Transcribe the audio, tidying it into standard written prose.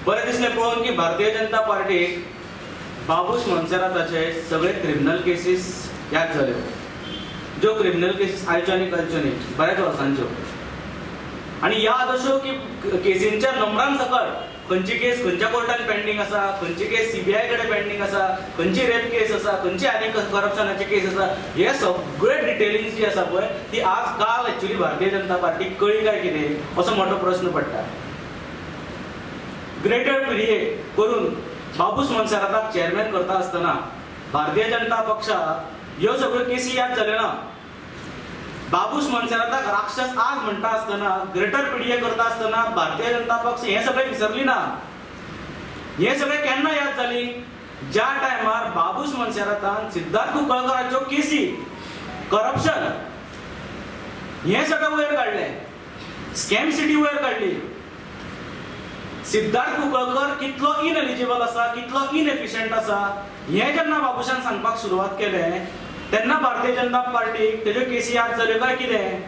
बरें दिसलें पळोवन की भारतीय जनता पार्टीक बाबूश मोन्सेराताचे सगळे क्रिमिनल केसीस याद जाल्यो, ज्यो क्रिमिनल केसीस आयच्यो आनी कालच्यो न्ही, बऱ्याच वर्सांच्यो. आनी याद अश्यो की केसींच्या नंबरान सकट खंयची केस खंयच्या कोर्टान पेंडींग आसा, खंयची केस सीबीआय कडेन पेंडींग आसा, खंयची रेप केस आसा, खंयची आनी करप्शनाची केस आसा, हे सगळे डिटेलिंग्स जी आसा पळय ती आज काल एक्चुअली भारतीय जनता पार्टीक कळ्ळी काय कितें असो मोठो प्रस्न पडटा. ग्रेटर पिरिये करून बाबूश मोन्सेराताक चेअरमॅन करता आसतना भारतीय जनता पक्षाक ह्यो सगळ्यो केसी याद जाल्यो ना. बाबूश मोन्सेराताक राक्षस आज म्हणटा आसतना, ग्रेटर पिडिए करता आसतना भारतीय जनता पक्ष हें सगळें विसरली ना. हें सगळें केन्ना याद जाली? ज्या टायमार बाबूश मोन्सेरातान सिद्धार्थ कुंकळकराच्यो केसी, करप्शन हें सगळें वयर काडलें, स्कॅम सिटी वयर काडली. सिद्धार्थ कुंकळकर कितलो इनएलिजिबल आसा, कितलो इनएफिशियंट आसा हें जेन्ना बाबूशान सांगपाक सुरवात केलें तेन्ना भारतीय जनता पार्टीक तेज्यो केसी याद जाल्यो काय कितें?